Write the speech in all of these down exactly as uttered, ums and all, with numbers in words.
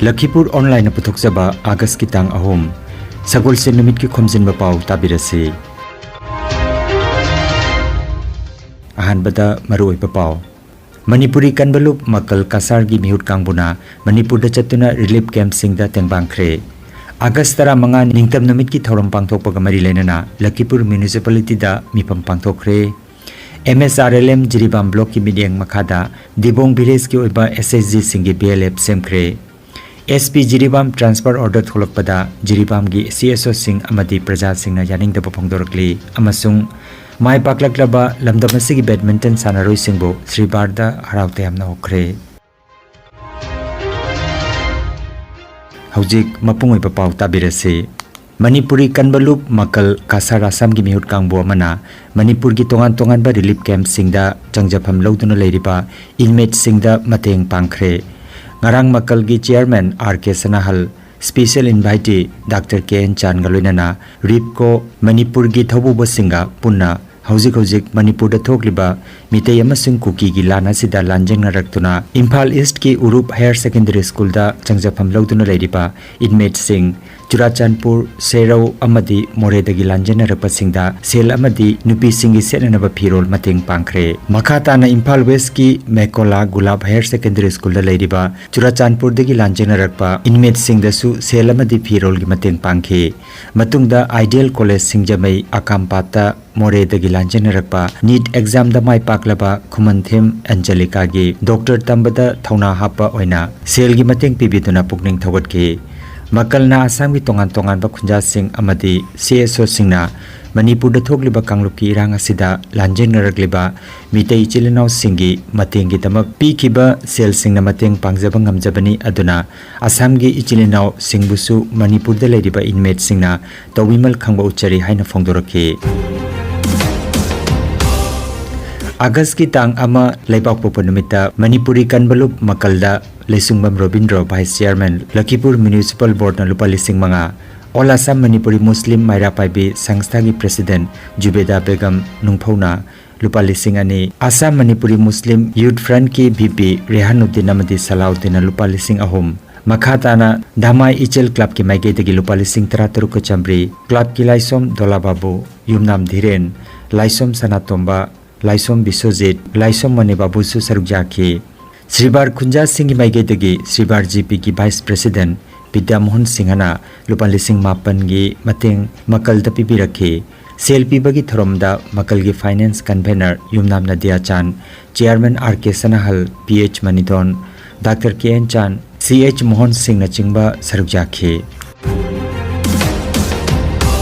ꯂꯈꯤꯄꯨꯔ ꯑꯣꯟꯂꯥꯏꯟꯅ ꯄꯨꯊꯣꯛꯆꯕ ꯑꯥꯒꯁꯀꯤ ꯇꯥꯡ ꯑꯍꯨꯝ, ꯁꯒꯣꯜꯁꯦꯟ ꯅꯨꯃꯤꯠꯀꯤ ꯈꯣꯝꯖꯤꯟꯕ ꯄꯥꯎ ꯇꯥꯕꯤꯔꯁꯤ꯫ ꯑꯍꯥꯟꯕꯗ ꯃꯔꯨꯑꯣꯏꯕ ꯄꯥꯎ꯫ ꯃꯅꯤꯄꯨꯔꯤ ꯀꯟꯕꯂꯨꯞ ꯃꯀꯜ ꯀꯁꯥꯔꯒꯤ ꯃꯤꯍꯨꯠ ꯀꯥꯡꯕꯨꯅ ꯃꯅꯤꯄꯨꯔꯗ ꯆꯠꯇꯨꯅ ꯔꯤꯂꯤꯐ ꯀꯦꯝꯞꯁꯤꯡꯗ ꯇꯦꯡꯕꯥꯡꯈ꯭ꯔꯦ꯫ ꯑꯥꯒꯁ ꯇꯔꯥꯃꯉꯥ ꯅꯤꯡꯇꯝ ꯅꯨꯃꯤꯠꯀꯤ ꯊꯧꯔꯝ ꯄꯥꯡꯊꯣꯛꯄꯒ ꯃꯔꯤ ꯂꯩꯅꯅ ꯂꯈꯤꯄꯨꯔ ꯃ꯭ꯌꯨꯅꯤꯁꯤꯄꯥꯂꯤꯇꯤꯗ ꯃꯤꯐꯝ ꯄꯥꯡꯊꯣꯛꯈ꯭ꯔꯦ꯫ M S R L M Jiribam ꯕ꯭ꯂꯣꯛꯀꯤ ꯃꯤꯠꯌꯦꯡ ꯃꯈꯥꯗ ꯗꯤꯕꯣꯡ ꯚꯤꯂꯦꯖꯀꯤ ꯑꯣꯏꯕ ꯑꯦꯁ ꯑꯩꯆ ꯖꯤꯁꯤꯡꯒꯤ ꯕꯤ ꯑꯦꯜ ꯑꯦꯐ ꯁꯦꯝꯈ꯭ꯔꯦ꯫ S P Jiribam transfer order ꯊꯣꯛꯂꯛꯄꯗ ꯖꯤꯔꯤꯕꯥꯝꯒꯤ ꯁꯤ ꯑꯦꯁ ꯑꯣꯁꯤꯡ ꯑꯃꯗꯤ ꯄ꯭ꯔꯖꯥꯁꯤꯡꯅ ꯌꯥꯅꯤꯡꯗꯕ ꯐꯣꯡꯗꯣꯔꯛꯂꯤ ꯑꯃꯁꯨꯡ ꯃꯥꯏ ꯄꯥꯛꯂꯛꯂꯕ ꯂꯝꯗꯝ ꯑꯁꯤꯒꯤ ꯕꯦꯗꯃꯤꯟꯇꯟ ꯁꯥꯟꯅꯔꯣꯏꯁꯤꯡꯕꯨ ꯁ꯭ꯔꯤꯕꯥꯔꯗ ꯍꯔꯥꯎ ꯇꯌꯥꯝꯅ ꯍꯧꯈ꯭ꯔꯦ꯫ ꯍꯧꯖꯤꯛ ꯃꯄꯨꯡ ꯑꯣꯏꯕ ꯄꯥꯎ ꯇꯥꯕꯤꯔꯁꯤ꯫ ꯃꯅꯤꯄꯨꯔꯤ ꯀꯟꯕꯂꯨꯞ ꯃꯀꯜ ꯀꯁꯥꯔ ꯑꯁꯥꯝꯒꯤ ꯃꯤꯍꯨꯠ ꯀꯥꯡꯕꯨ ꯑꯃꯅ ꯃꯅꯤꯄꯨꯔꯒꯤ ꯇꯣꯉꯥꯟ ꯇꯣꯉꯥꯟꯕ ꯔꯤꯂꯤꯐ ꯀꯦꯝꯞꯁꯤꯡꯗ ꯆꯪꯖꯐꯝ ꯂꯧꯗꯨꯅ ꯂꯩꯔꯤꯕ ꯏꯟꯃꯦꯠꯁꯤꯡꯗ ꯃꯇꯦꯡ ꯄꯥꯡꯈ꯭ꯔꯦ꯫ ꯉꯔꯥꯡ ꯃꯀꯜꯒꯤ chairman R K Sanahal, special invitee doctor K N ꯆꯥꯟꯒ ꯂꯣꯏꯅꯅ ꯔꯤꯞꯀꯣ ꯃꯅꯤꯄꯨꯔꯒꯤ ꯊꯧꯕꯨꯕꯁꯤꯡꯒ ꯄꯨꯟꯅ ꯍꯧꯖꯤꯛ ꯍꯧꯖꯤꯛ ꯃꯅꯤꯄꯨꯔꯗ ꯊꯣꯛꯂꯤꯕ ꯃꯤꯇꯩ ꯑꯃꯁꯨꯡ ꯀꯨꯀꯤꯒꯤ ꯂꯥꯟ ꯑꯁꯤꯗ ꯂꯥꯟꯖꯦꯟꯅꯔꯛꯇꯨꯅ ꯏꯝꯐꯥꯜ ꯏꯁ꯭ꯠꯀꯤ ꯎꯔꯨꯞ ꯍꯥꯌꯔ ꯁꯦꯀꯦꯟꯗꯔꯤ ꯁ꯭ꯀꯨꯜꯗ ꯆꯪꯖꯐꯝ ꯂꯧꯗꯨꯅ ꯂꯩꯔꯤꯕ ꯏꯟꯃꯦꯠꯁꯤꯡ, ꯆꯨꯔꯥꯆꯥꯟꯄꯨꯔ, ꯁꯦꯔꯧ ꯑꯃꯗꯤ ꯃꯣꯔꯦꯗꯒꯤ ꯂꯥꯟꯖꯦꯟꯅꯔꯛꯄꯁꯤꯡꯗ ꯁꯦꯜ ꯑꯃꯗꯤ ꯅꯨꯄꯤꯁꯤꯡꯒꯤ ꯁꯦꯠꯅꯅꯕ ꯐꯤꯔꯣꯜ ꯃꯇꯦꯡ ꯄꯥꯡꯈ꯭ꯔꯦ꯫ ꯃꯈꯥ ꯇꯥꯅ ꯏꯝꯐꯥꯜ ꯋꯦꯁ꯭ꯠꯀꯤ ꯃꯦꯀꯣꯂꯥ ꯒꯨꯂꯥꯞ ꯍꯥꯌꯔ ꯁꯦꯀꯦꯟꯗꯔꯤ ꯁ꯭ꯀꯨꯜꯗ ꯂꯩꯔꯤꯕ ꯆꯨꯔꯥꯆꯥꯟꯄꯨꯔꯗꯒꯤ ꯂꯥꯟꯖꯦꯟꯅꯔꯛꯄ ꯏꯟꯃꯦꯠꯁꯤꯡꯗꯁꯨ ꯁꯦꯜ ꯑꯃꯗꯤ ꯐꯤꯔꯣꯜꯒꯤ ꯃꯇꯦꯡ ꯄꯥꯡꯈꯤ꯫ ꯃꯇꯨꯡꯗ ꯑꯥꯏꯗꯤꯌꯦꯜ ꯀꯣꯂꯦꯖ ꯁꯤꯡꯖꯃꯩ ꯑꯀꯥꯝꯄꯥꯠꯇ ꯃꯣꯔꯦꯗꯒꯤ ꯂꯥꯟꯖꯦꯟꯅꯔꯛꯄ ꯅꯤꯠ ꯑꯦꯛꯖꯥꯝꯗ ꯃꯥꯏ ꯄꯥꯛꯂꯕ ꯈꯨꯃꯟꯊꯦꯝ ꯑꯦꯟꯖꯦꯂꯤꯀꯥꯒꯤ ꯗꯣꯛꯇꯔ ꯇꯝꯕꯗ ꯊꯧꯅꯥ ꯍꯥꯞꯄ ꯑꯣꯏꯅ ꯁꯦꯜꯒꯤ ꯃꯇꯦꯡ ꯄꯤꯕꯤꯗꯨꯅ ꯄꯨꯛꯅꯤꯡ ꯊꯧꯒꯠꯈꯤ꯫ ꯃꯀꯜꯅ ꯑꯁꯥꯝꯒꯤ ꯇꯣꯉꯥꯟ ꯇꯣꯉꯥꯟꯕ ꯈꯨꯟꯖꯥꯁꯤꯡ ꯑꯃꯗꯤ ꯁꯤ ꯑꯦꯁ ꯑꯣꯁꯤꯡꯅ ꯃꯅꯤꯄꯨꯔꯗ ꯊꯣꯛꯂꯤꯕ ꯀꯥꯡꯂꯨꯞꯀꯤ ꯏꯔꯥꯡ ꯑꯁꯤꯗ ꯂꯥꯟꯖꯦꯟꯅꯔꯛꯂꯤꯕ ꯃꯤꯇꯩ ꯏꯆꯤꯜ ꯏꯅꯥꯎꯁꯤꯡꯒꯤ ꯃꯇꯦꯡꯒꯤꯗꯃꯛ ꯄꯤꯈꯤꯕ ꯁꯦꯜꯁꯤꯡꯅ ꯃꯇꯦꯡ ꯄꯥꯡꯖꯕ ꯉꯝꯖꯕꯅꯤ꯫ ꯑꯗꯨꯅ ꯑꯁꯥꯝꯒꯤ ꯏꯆꯤꯜ ꯏꯅꯥꯎꯁꯤꯡꯕꯨꯁꯨ ꯃꯅꯤꯄꯨꯔꯗ ꯂꯩꯔꯤꯕ ꯏꯟꯃꯦꯠꯁꯤꯡꯅ ꯇꯧꯕꯤꯃꯜ ꯈꯪꯕ ꯎꯠꯆꯔꯤ ꯍꯥꯏꯅ ꯐꯣꯡꯗꯣꯔꯛꯈꯤ꯫ ꯑꯥꯒꯁꯀꯤ ꯇꯥꯡ ꯑꯃ ꯂꯩꯕꯥꯛꯄꯣꯛꯄ ꯅꯨꯃꯤꯠꯇ Manipuri ꯀꯟꯕꯂꯨꯞ ꯃꯀꯜꯗ ꯂꯩꯁꯨꯡꯕꯝ Robindro, vice chairman, ꯂꯈꯤꯄꯨꯔ municipal ꯕꯣꯔꯗꯅ ꯂꯨꯄꯥ ꯂꯤꯁꯤꯡ ꯃꯉꯥ, ꯑꯣꯜ ꯑꯁꯥꯝ ꯃꯅꯤꯄꯨꯔꯤ ꯃꯨꯁꯂꯤꯝ ꯃꯩꯔꯥ ꯄꯥꯏꯕꯤ ꯁꯪꯁꯊꯥꯒꯤ ꯄ꯭ꯔꯦꯁꯤꯗꯦꯟꯠ ꯖꯨꯕꯦꯗꯥ ꯕꯦꯒꯝ ꯅꯨꯡꯐꯧꯅ ꯂꯨꯄꯥ ꯂꯤꯁꯤꯡ ꯑꯅꯤ, ꯑꯁꯥꯝ ꯃꯅꯤꯄꯨꯔꯤ ꯃꯨꯁꯂꯤꯝ ꯌꯨꯊ ꯐ꯭ꯔꯟꯠꯀꯤ ꯚꯤ ꯄꯤ ꯔꯦꯍꯥꯅꯨꯗꯤꯟ ꯑꯃꯗꯤ ꯁꯂꯥꯎꯗꯤꯟꯅ ꯂꯨꯄꯥ ꯂꯤꯁꯤꯡ ꯑꯍꯨꯝ, ꯃꯈꯥ ꯇꯥꯅ ꯙꯃꯥꯏ ꯏꯆꯦꯜ ꯀ꯭ꯂꯕꯀꯤ ꯃꯥꯏꯀꯩꯗꯒꯤ ꯂꯨꯄꯥ ꯂꯤꯁꯤꯡ ꯇꯔꯥ ꯇꯔꯨꯛꯀ ꯆꯥꯝꯃꯔꯤ, ꯀ꯭ꯂꯕꯀꯤ ꯂꯥꯏꯁꯣꯝ ꯗꯣꯂꯥꯕꯥꯕꯨ, ꯌꯨꯝꯅꯥꯝ ꯙꯤꯔꯦꯟ, ꯂꯥꯏꯁꯣꯝ ꯁꯅꯥꯇꯣꯝꯕ, ꯂꯥꯏꯁꯣꯝ ꯕꯤꯁ꯭ꯋꯖꯤꯠ, ꯂꯥꯏꯁꯣꯝ ꯃꯅꯤꯕꯥꯕꯨꯁꯨ ꯁꯔꯨꯛ ꯌꯥꯈꯤ꯫ ꯁ꯭ꯔꯤꯕꯥꯔ ꯈꯨꯟꯖꯥꯁꯤꯡꯒꯤ ꯃꯥꯏꯀꯩꯗꯒꯤ ꯁ꯭ꯔꯤꯕꯥꯔ ꯖꯤꯄꯤꯒꯤ ꯚꯥꯏꯁ ꯄ꯭ꯔꯦꯁꯤꯗꯦꯟꯠ ꯕꯤꯗ꯭ꯌꯥ ꯃꯣꯍꯟ ꯁꯤꯡꯍꯅ ꯂꯨꯄꯥ ꯂꯤꯁꯤꯡ ꯃꯥꯄꯟꯒꯤ ꯃꯇꯦꯡ ꯃꯀꯜꯗ ꯄꯤꯕꯤꯔꯛꯈꯤ꯫ ꯁꯦꯜ ꯄꯤꯕꯒꯤ ꯊꯧꯔꯝꯗ ꯃꯀꯜꯒꯤ finance convener Yumnam Nadiya Chan, chairman R K Sanahal, P H Manithon, doctor K N Chan, C H Mohan ꯁꯤꯡꯅꯆꯤꯡꯕ ꯁꯔꯨꯛ ꯌꯥꯈꯤ꯫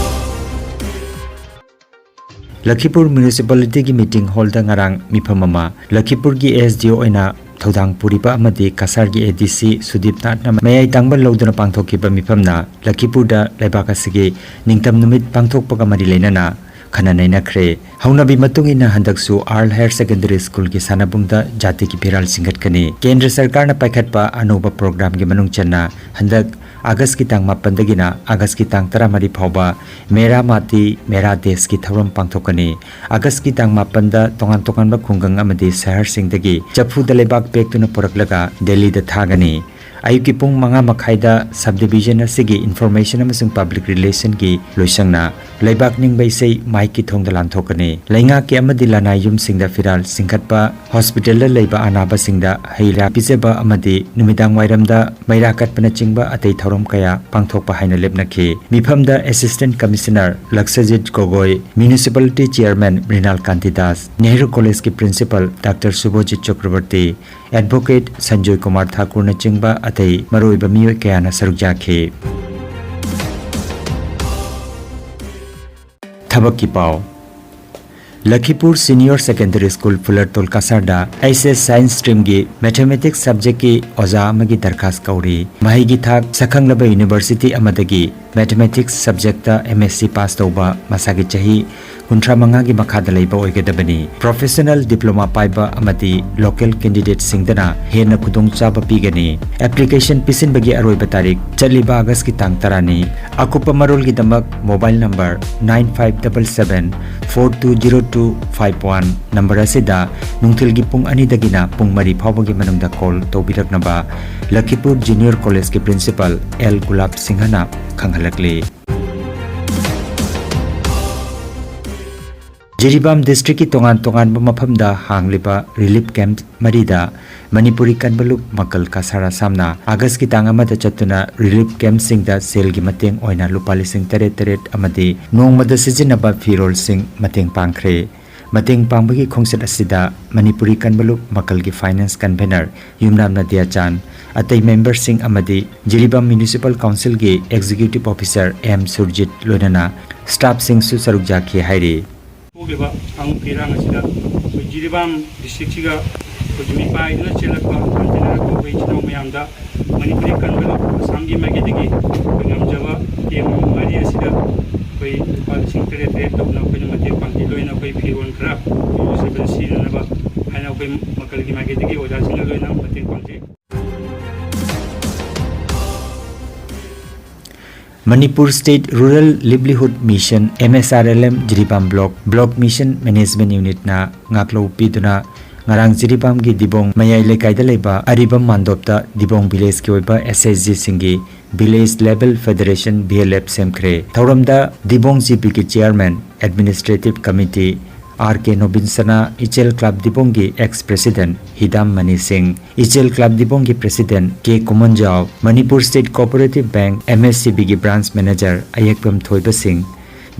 ꯂꯈꯤꯄꯨꯔ ꯃ꯭ꯌꯨꯅꯤꯁꯤꯄꯥꯂꯤꯇꯤꯒꯤ ꯃꯤꯇꯤꯡ ꯍꯣꯜꯗ ꯉꯔꯥꯡ ꯃꯤꯐꯝ ꯑꯃ ꯂꯈꯤꯄꯨꯔꯒꯤ ꯑꯦꯁ ꯗꯤ ꯑꯣ ꯑꯣꯏꯅ ꯊꯧꯗꯥꯡ ꯄꯨꯔꯤꯕ ꯑꯃꯗꯤ ꯀꯁꯥꯔꯒꯤ ꯑꯦ ꯗꯤ ꯁꯤ ꯁꯨꯗꯤꯞ ꯅꯥꯊꯅ ꯃꯌꯥꯏ ꯇꯥꯡꯕ ꯂꯧꯗꯨꯅ ꯄꯥꯡꯊꯣꯛꯈꯤꯕ ꯃꯤꯐꯝꯅ ꯂꯈꯤꯄꯨꯔꯗ ꯂꯩꯕꯥꯛ ꯑꯁꯤꯒꯤ ꯅꯤꯡꯇꯝ ꯅꯨꯃꯤꯠ ꯄꯥꯡꯊꯣꯛꯄꯒ ꯃꯔꯤ ꯂꯩꯅꯅ ꯈꯟꯅ ꯅꯩꯅꯈ꯭ꯔꯦ꯫ ꯍꯧꯅꯕꯤ ꯃꯇꯨꯡ ꯏꯟꯅ ꯍꯟꯗꯛꯁꯨ ꯑꯥꯔꯜ ꯍꯥꯌꯔ ꯁꯦꯀꯦꯟꯗꯔꯤ ꯁ꯭ꯀꯨꯜꯒꯤ ꯁꯥꯟꯅꯕꯨꯡꯗ ꯖꯥꯇꯤꯒꯤ ꯐꯤꯔꯥꯜ ꯆꯤꯡꯈꯠꯀꯅꯤ꯫ ꯀꯦꯟꯗ꯭ꯔ ꯁꯔꯀꯥꯔꯅ ꯄꯥꯏꯈꯠꯄ ꯑꯅꯧꯕ ꯄ꯭ꯔꯣꯒ꯭ꯔꯥꯝꯒꯤ ꯃꯅꯨꯡ ꯆꯟꯅ ꯍꯟꯗꯛ ꯑꯥꯒꯁꯀꯤ ꯇꯥꯡ ꯃꯥꯄꯟꯗꯒꯤꯅ ꯑꯥꯒꯁꯀꯤ ꯇꯥꯡ ꯇꯔꯥꯃꯔꯤ ꯐꯥꯎꯕ ꯃꯦꯔꯥ ꯃꯥꯇꯤ ꯃꯦꯔꯥ ꯗꯦꯁꯀꯤ ꯊꯧꯔꯝ ꯄꯥꯡꯊꯣꯛꯀꯅꯤ꯫ ꯑꯥꯒꯁꯀꯤ ꯇꯥꯡ ꯃꯥꯄꯟꯗ ꯇꯣꯉꯥꯟ ꯇꯣꯉꯥꯟꯕ ꯈꯨꯡꯒꯪ ꯑꯃꯗꯤ ꯁꯍꯔꯁꯤꯡꯗꯒꯤ ꯆꯐꯨꯗ ꯂꯩꯕꯥꯛ ꯄꯦꯛꯇꯨꯅ ꯄꯨꯔꯛꯂꯒ ꯗꯦꯜꯂꯤꯗ ꯊꯥꯒꯅꯤ꯫ ꯑꯌꯨꯛꯀꯤ ꯄꯨꯡ ꯃꯉꯥ ꯃꯈꯥꯏꯗ ꯁꯕ ꯗꯤꯕꯤꯖꯟ ꯑꯁꯤꯒꯤ ꯏꯟꯐꯣꯔꯃꯦꯁꯟ ꯑꯃꯁꯨꯡ ꯄꯕ꯭ꯂꯤꯛ ꯔꯤꯂꯦꯁꯟꯒꯤ ꯂꯣꯏꯁꯪꯅ ꯂꯩꯕꯥꯛ ꯅꯤꯡꯕ ꯏꯁꯩ ꯃꯥꯏꯛꯀꯤ ꯊꯣꯡꯗ ꯂꯥꯟꯊꯣꯛꯀꯅꯤ꯫ ꯂꯩꯉꯥꯛꯀꯤ ꯑꯃꯗꯤ ꯂꯅꯥꯏ ꯌꯨꯝꯁꯤꯡꯗ ꯐꯤꯔꯥꯜ ꯆꯤꯡꯈꯠꯄ, ꯍꯣꯁꯄꯤꯇꯥꯜꯗ ꯂꯩꯕ ꯑꯅꯥꯕꯁꯤꯡꯗ ꯍꯩ ꯔꯥ ꯄꯤꯖꯕ ꯑꯃꯗꯤ ꯅꯨꯃꯤꯗꯥꯡ ꯋꯥꯏꯔꯝꯗ ꯃꯩꯔꯥ ꯀꯠꯄꯅꯆꯤꯡꯕ ꯑꯇꯩ ꯊꯧꯔꯝ ꯀꯌꯥ ꯄꯥꯡꯊꯣꯛꯄ ꯍꯥꯏꯅ ꯂꯦꯞꯅꯈꯤ꯫ ꯃꯤꯐꯝꯗ assistant commissioner Lakshajit Gogoi, municipality chairman Mrinal Kantidas, Nehru ꯀꯣꯂꯦꯖꯀꯤ principal doctor Suvojit Chakraborty, advocate Sanjoy Kumar ꯊꯥꯀꯨꯔꯅꯆꯤꯡꯕ ꯑꯇꯩ ꯃꯔꯨꯑꯣꯏꯕ ꯃꯤꯑꯣꯏ ꯀꯌꯥꯅ ꯁꯔꯨꯛ ꯌꯥꯈꯤ꯫ ꯊꯕꯛꯀꯤ ꯄꯥꯎ꯫ Lakhipur senior secondary school Phulertal ꯀꯁꯥꯔꯗ ꯑꯩꯆ ꯑꯦꯁ ꯁꯥꯏꯟꯁ ꯁ꯭ꯇ꯭ꯔꯤꯝꯒꯤ ꯃꯦꯊꯃꯦꯇꯤꯛꯁ ꯁꯕꯖꯦꯛꯀꯤ ꯑꯣꯖꯥ ꯑꯃꯒꯤ ꯗꯔꯈꯥꯁ ꯀꯧꯔꯤ꯫ ꯃꯍꯩꯒꯤ ꯊꯥꯛ ꯁꯛꯈꯪꯂꯕ ꯌꯨꯅꯤꯚꯔꯁꯤꯇꯤ ꯑꯃꯗꯒꯤ mathematics subject M S C pass ꯇꯧꯕ, ꯃꯁꯥꯒꯤ ꯆꯍꯤ ꯀꯨꯟꯊ꯭ꯔꯥ ꯃꯉꯥꯒꯤ ꯃꯈꯥꯗ ꯂꯩꯕ ꯑꯣꯏꯒꯗꯕꯅꯤ꯫ ꯄ꯭ꯔꯣꯐꯦꯁꯅꯦꯜ ꯗꯤꯄ꯭ꯂꯣꯃꯥ ꯄꯥꯏꯕ ꯑꯃꯗꯤ ꯂꯣꯀꯦꯜ ꯀꯦꯟꯗꯤꯗꯦꯠꯁꯤꯡꯗꯅ ꯍꯦꯟꯅ ꯈꯨꯗꯣꯡꯆꯥꯕ ꯄꯤꯒꯅꯤ꯫ ꯑꯦꯄ꯭ꯂꯤꯀꯦꯁꯟ ꯄꯤꯁꯤꯟꯕꯒꯤ ꯑꯔꯣꯏꯕ ꯇꯥꯔꯤꯛ ꯆꯠꯂꯤꯕ ꯑꯥꯒꯁꯀꯤ ꯇꯥꯡ ꯇꯔꯥꯅꯤ꯫ ꯑꯀꯨꯞꯄ ꯃꯔꯣꯜꯒꯤꯗꯃꯛ mobile number nine five double seven four two zero two five one number ꯑꯁꯤꯗ ꯅꯨꯡꯊꯤꯜꯒꯤ ꯄꯨꯡ ꯑꯅꯤꯗꯒꯤꯅ ꯄꯨꯡ ꯃꯔꯤ ꯐꯥꯎꯕꯒꯤ ꯃꯅꯨꯡꯗ call ꯇꯧꯕꯤꯔꯛꯅꯕ ꯂꯈꯤꯄꯨꯔ ꯖꯨꯅꯤꯌꯔ ꯀꯣꯂꯦꯖꯀꯤ ꯄ꯭ꯔꯤꯟꯁꯤꯄꯥꯜ ꯑꯦꯜ ꯒꯨꯂꯥꯞ ꯁꯤꯡꯍꯅ ꯈꯪꯍꯜꯂꯛꯂꯤ꯫ ꯖꯤꯔꯤꯕꯥꯝ ꯗꯤꯁꯇ꯭ꯔꯤꯛꯀꯤ ꯇꯣꯉꯥꯟ ꯇꯣꯉꯥꯟꯕ ꯃꯐꯝꯗ ꯍꯥꯡꯂꯤꯕ ꯔꯤꯂꯤꯐ ꯀꯦꯝꯞ ꯃꯔꯤꯗ ꯃꯅꯤꯄꯨꯔꯤ ꯀꯟꯕ ꯂꯨꯞ ꯃꯀꯜ ꯀꯁꯥꯔ ꯑꯁꯥꯝꯅ ꯑꯥꯒꯁꯀꯤ ꯇꯥꯡ ꯑꯃꯗ ꯆꯠꯇꯨꯅ ꯔꯤꯂꯤꯐ ꯀꯦꯝꯞꯁꯤꯡꯗ ꯁꯦꯜꯒꯤ ꯃꯇꯦꯡ ꯑꯣꯏꯅ ꯂꯨꯄꯥ ꯂꯤꯁꯤꯡ ꯇꯔꯦꯠ ꯇꯔꯦꯠ ꯑꯃꯗꯤ ꯅꯣꯡꯃꯗ ꯁꯤꯖꯤꯟꯅꯕ ꯐꯤꯔꯣꯜꯁꯤꯡ ꯃꯇꯦꯡ ꯄꯥꯡꯈ꯭ꯔꯦ꯫ ꯃꯇꯦꯡ ꯄꯥꯡꯕꯒꯤ ꯈꯣꯡꯆꯠ ꯑꯁꯤꯗ ꯃꯅꯤꯄꯨꯔꯤ ꯀꯟꯕ ꯂꯨꯞ ꯃꯀꯜꯒꯤ ꯐꯥꯏꯅꯥꯟꯁ ꯀꯟꯚꯦꯅꯔ ꯌꯨꯝꯅꯥꯝ ꯅꯗꯤꯌꯥꯆꯥꯟ, ꯑꯇꯩ ꯃꯦꯝꯕꯔꯁꯤꯡ ꯑꯃꯗꯤ ꯖꯤꯔꯤꯕꯥꯝ ꯃ꯭ꯌꯨꯅꯤꯁꯤꯄꯥꯜ ꯀꯥꯎꯟꯁꯤꯜꯒꯤ ꯑꯦꯛꯖꯤꯀ꯭ꯌꯨꯇꯤꯚ ꯑꯣꯐꯤꯁꯥꯔ ꯑꯦꯝ ꯁꯨꯔꯖꯤꯠ ꯂꯣꯏꯅꯅ ꯁ꯭ꯇꯥꯐꯁꯤꯡꯁꯨ ꯁꯔꯨꯛ ꯌꯥꯈꯤ ꯍꯥꯏꯔꯤ꯫ ꯊꯣꯛꯂꯤꯕ ꯀꯥꯡꯂꯨꯞꯀꯤ ꯏꯔꯥꯡ ꯑꯁꯤꯗ ꯑꯩꯈꯣꯏ ꯖꯤꯔꯤꯕꯥꯝ ꯗꯤꯁꯇ꯭ꯔꯤꯛꯁꯤꯒ ꯑꯩꯈꯣꯏ ꯅꯨꯃꯤꯠ ꯄꯥꯏꯗꯨꯅ ꯆꯦꯜꯂꯛꯄ ꯂꯥꯟꯖꯦꯟꯅꯔꯛꯄ ꯑꯩꯈꯣꯏ ꯏꯆꯤꯜ ꯏꯅꯥꯎ ꯃꯌꯥꯝꯗ ꯃꯅꯤꯄꯨꯔꯤ ꯀꯟꯕ ꯂꯨꯞ ꯑꯁꯥꯝꯒꯤ ꯃꯥꯏꯀꯩꯗꯒꯤ ꯑꯩꯈꯣꯏ ꯉꯝꯖꯕ ꯀꯦꯝ ꯃꯔꯤ ꯑꯁꯤꯗ ꯑꯩꯈꯣꯏ ꯂꯨꯄꯥ ꯂꯤꯁꯤꯡ ꯇꯔꯦꯠ ꯇꯔꯦꯠ ꯇꯧꯅ ꯑꯩꯈꯣꯏꯅ ꯃꯇꯦꯡ ꯄꯥꯡꯖꯩ꯫ ꯂꯣꯏꯅ ꯑꯩꯈꯣꯏ ꯐꯤꯔꯣꯜ ꯈꯔ ꯏꯔꯨꯖꯕꯗ ꯁꯤꯖꯤꯟꯅꯅꯕ ꯍꯥꯏꯅ ꯑꯩꯈꯣꯏ ꯃꯀꯜꯒꯤ ꯃꯥꯏꯀꯩꯗꯒꯤ ꯑꯣꯖꯥꯁꯤꯡꯅ ꯂꯣꯏꯅ ꯃꯇꯦꯡ ꯄꯥꯡꯖꯩ꯫ Manipur state rural livelihood mission, M S R L M, Jiribam block block mission management ꯌꯨꯅꯤꯠꯅ ꯉꯥꯛꯂꯧ ꯄꯤꯗꯨꯅ ꯉꯔꯥꯡ ꯖꯤꯔꯤꯕꯥꯝꯒꯤ ꯗꯤꯕꯣꯡ ꯃꯌꯥꯏ ꯂꯩꯀꯥꯏꯗ ꯂꯩꯕ ꯑꯔꯤꯕꯝ ꯃꯥꯟꯗꯣꯞꯇ ꯗꯤꯕꯣꯡ ꯚꯤꯂꯦꯖꯀꯤ ꯑꯣꯏꯕ ꯑꯦꯁ ꯑꯦꯁ ꯖꯤꯁꯤꯡꯒꯤ village level federation, V L F, ꯁꯦꯝꯈ꯭ꯔꯦ꯫ ꯊꯧꯔꯝꯗ ꯗꯤꯕꯣꯡ ꯖꯤ ꯄꯤꯒꯤ chairman, administrative committee, R K Nobinsana, Ichel club ꯗꯤꯕꯣꯡꯒꯤ ex president Hidam Mani Singh, Ichel club ꯗꯤꯕꯣꯡꯒꯤ president K Kumanjao, Manipur state cooperative bank, M S C ꯕꯤꯒꯤ ꯕ꯭ꯔꯥꯟꯆ ꯃꯦꯅꯦꯖꯔ ꯑꯌꯦꯛꯄꯝ ꯊꯣꯏꯕ ꯁꯤꯡ,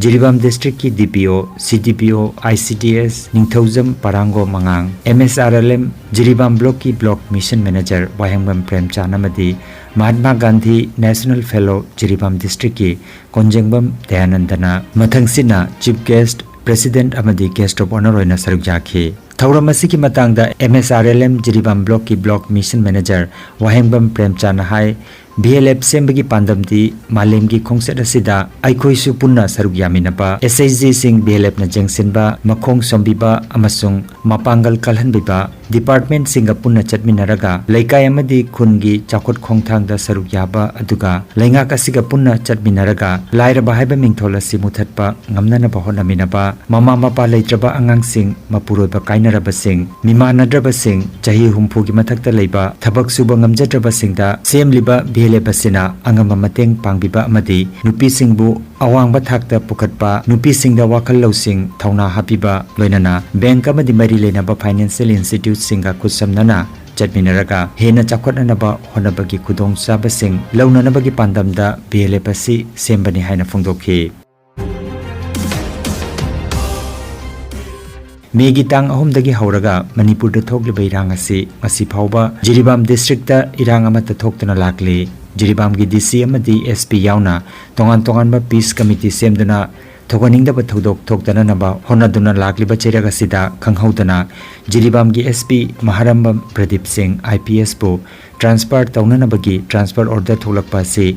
ꯖꯤꯔꯤꯕꯥꯝ ꯗꯤꯁꯇ꯭ꯔꯤꯛꯀꯤ ꯗꯤ ꯄꯤ ꯑꯣ, ꯁꯤ ꯗꯤ ꯄꯤ O, I C D S, Ningthoujam Parango ꯃꯉꯥꯡ, M S R L M Jiribam ꯕ꯭ꯂꯣꯛꯀꯤ block mission manager Wahengbam Premchand ꯑꯃꯗꯤ ꯃꯍꯥꯠꯃꯥ ꯒꯥꯟꯙꯤ ꯅꯦꯁꯅꯦꯜ ꯐꯦꯂꯣ ꯖꯤꯔꯤꯕꯥꯝ ꯗꯤꯁꯇ꯭ꯔꯤꯛꯀꯤ ꯀꯣꯟꯖꯦꯡꯕꯝ ꯗꯌꯥꯅꯟꯗꯅ ꯃꯊꯪꯁꯤꯠꯅ ꯆꯤꯐ ꯒꯦꯁ꯭ꯠ, ꯄ꯭ꯔꯦꯁꯤꯗꯦꯟꯠ ꯑꯃꯗꯤ ꯒꯦꯁ꯭ꯠ ꯑꯣꯐ ꯑꯣꯅꯔ ꯑꯣꯏꯅ ꯁꯔꯨꯛ ꯌꯥꯈꯤ꯫ ꯊꯧꯔꯝ ꯑꯁꯤꯒꯤ ꯃꯇꯥꯡꯗ M S R L M Jiribam ꯕ꯭ꯂꯣꯛꯀꯤ ꯕ꯭ꯂꯣꯛ ꯃꯤꯁꯟ ꯃꯦꯅꯦꯖꯔ ꯋꯥꯍꯦꯡꯕꯝ ꯄ꯭ꯔꯦꯝꯆꯥꯟꯅ ꯍꯥꯏ, ꯚꯤ ꯑꯦꯜ ꯑꯦꯐ ꯁꯦꯝꯕꯒꯤ ꯄꯥꯟꯗꯝꯗꯤ ꯃꯥꯂꯦꯝꯒꯤ ꯈꯣꯡꯆꯠ ꯑꯁꯤꯗ ꯑꯩꯈꯣꯏꯁꯨ ꯄꯨꯟꯅ ꯁꯔꯨꯛ ꯌꯥꯃꯤꯟꯅꯕ, ꯑꯦꯁ ꯑꯩꯆ ꯖꯤꯁꯤꯡ ꯚꯤ ꯑꯦꯜ ꯑꯦꯐꯅ ꯌꯦꯡꯁꯤꯟꯕ, ꯃꯈꯣꯡ ꯁꯣꯝꯕꯤꯕ ꯑꯃꯁꯨꯡ ꯃꯄꯥꯡꯒꯜ ꯀꯜꯍꯟꯕꯤꯕ, ꯗꯤꯄꯥꯔꯠꯃꯦꯟꯠꯁꯤꯡꯒ ꯄꯨꯟꯅ ꯆꯠꯃꯤꯟꯅꯔꯒ ꯂꯩꯀꯥꯏ ꯑꯃꯗꯤ ꯈꯨꯟꯒꯤ ꯆꯥꯎꯈꯠ ꯈꯣꯡꯊꯥꯡꯗ ꯁꯔꯨꯛ ꯌꯥꯕ, ꯑꯗꯨꯒ ꯂꯩꯉꯥꯛ ꯑꯁꯤꯒ ꯄꯨꯟꯅ ꯆꯠꯃꯤꯟꯅꯔꯒ ꯂꯥꯏꯔꯕ ꯍꯥꯏꯕ ꯃꯤꯡꯊꯣꯜ ꯑꯁꯤ ꯃꯨꯊꯠꯄ ꯉꯝꯅꯅꯕ ꯍꯣꯠꯅꯃꯤꯟꯅꯕ, ꯃꯃꯥ ꯃꯄꯥ ꯂꯩꯇ꯭ꯔꯕ ꯑꯉꯥꯡꯁꯤꯡ, ꯃꯄꯨꯔꯣꯏꯕ ꯀꯥꯏꯅꯔꯕꯁꯤꯡ, ꯃꯤꯃꯥꯟꯅꯗ꯭ꯔꯕꯁꯤꯡ, ꯆꯍꯤ ꯍꯨꯝꯐꯨꯒꯤ ꯃꯊꯛꯇ ꯂꯩꯕ, ꯊꯕꯛ ꯁꯨꯕ ꯉꯝꯖꯗ꯭ꯔꯕꯁꯤꯡꯗ ꯁꯦꯝꯂꯤꯕ ꯚꯤ ꯑꯦꯜ ꯑꯦꯐ ꯑꯁꯤꯅ ꯑꯉꯝꯕ ꯃꯇꯦꯡ ꯄꯥꯡꯕꯤꯕ ꯑꯃꯗꯤ ꯅꯨꯄꯤꯁꯤꯡꯕꯨ ꯑꯋꯥꯡꯕ ꯊꯥꯛꯇ ꯄꯨꯈꯠꯄ, ꯅꯨꯄꯤꯁꯤꯡꯗ ꯋꯥꯈꯜ ꯂꯧꯁꯤꯡ, ꯊꯧꯅꯥ ꯍꯥꯞꯄꯤꯕ, ꯂꯣꯏꯅꯅ ꯕꯦꯡꯛ ꯑꯃꯗꯤ ꯃꯔꯤ ꯂꯩꯅꯕ ꯐꯥꯏꯅꯥꯟꯁꯤꯌꯦꯜ ꯏꯟꯁꯇꯤꯇ꯭ꯌꯨꯠꯁꯤꯡꯒ ꯈꯨꯠꯁꯝꯅꯅ ꯆꯠꯃꯤꯟꯅꯔꯒ ꯍꯦꯟꯅ ꯆꯥꯎꯈꯠꯅꯅꯕ ꯍꯣꯠꯅꯕꯒꯤ ꯈꯨꯗꯣꯡꯆꯥꯕꯁꯤꯡ ꯂꯧꯅꯅꯕꯒꯤ ꯄꯥꯟꯗꯝꯗ ꯚꯤ ꯑꯦꯜ ꯑꯦꯐ ꯑꯁꯤ ꯁꯦꯝꯕꯅꯤ ꯍꯥꯏꯅ ꯐꯣꯡꯗꯣꯛꯈꯤ꯫ ꯃꯦꯒꯤ ꯇꯥꯡ ꯑꯍꯨꯝꯗꯒꯤ ꯍꯧꯔꯒ ꯃꯅꯤꯄꯨꯔꯗ ꯊꯣꯛꯂꯤꯕ ꯏꯔꯥꯡ ꯑꯁꯤ ꯉꯁꯤ ꯐꯥꯎꯕ ꯖꯤꯔꯤꯕꯥꯝ ꯗꯤꯁꯇ꯭ꯔꯤꯛꯇ ꯏꯔꯥꯡ ꯑꯃꯠꯇ ꯊꯣꯛꯇꯨꯅ ꯂꯥꯛꯂꯤ꯫ ꯖꯤꯔꯤꯕꯥꯝꯒꯤ ꯗꯤ ꯁꯤ ꯑꯃꯗꯤ ꯑꯦꯁ ꯄꯤ ꯌꯥꯎꯅ ꯇꯣꯉꯥꯟ ꯇꯣꯉꯥꯟꯕ ꯄꯤꯁ ꯀꯃꯤꯇꯤ ꯁꯦꯝꯗꯨꯅ ꯊꯣꯛꯍꯟꯅꯤꯡꯗꯕ ꯊꯧꯗꯣꯛ ꯊꯣꯛꯇꯅꯅꯕ ꯍꯣꯠꯅꯗꯨꯅ ꯂꯥꯛꯂꯤꯕ ꯆꯩꯔꯛ ꯑꯁꯤꯗ ꯈꯪꯍꯧꯗꯅ ꯖꯤꯔꯤꯕꯥꯝꯒꯤ ꯑꯦꯁ ꯄꯤ ꯃꯍꯥꯔꯝꯕꯝ ꯄ꯭ꯔꯗꯤꯞ ꯁꯤꯡ ꯑꯥꯏ ꯄꯤ ꯑꯦꯁꯄꯨ ꯇ꯭ꯔꯥꯟꯁꯐꯔ ꯇꯧꯅꯅꯕꯒꯤ ꯇ꯭ꯔꯥꯟꯁꯐꯔ ꯑꯣꯔꯗꯔ ꯊꯣꯛꯂꯛꯄ ꯑꯁꯤ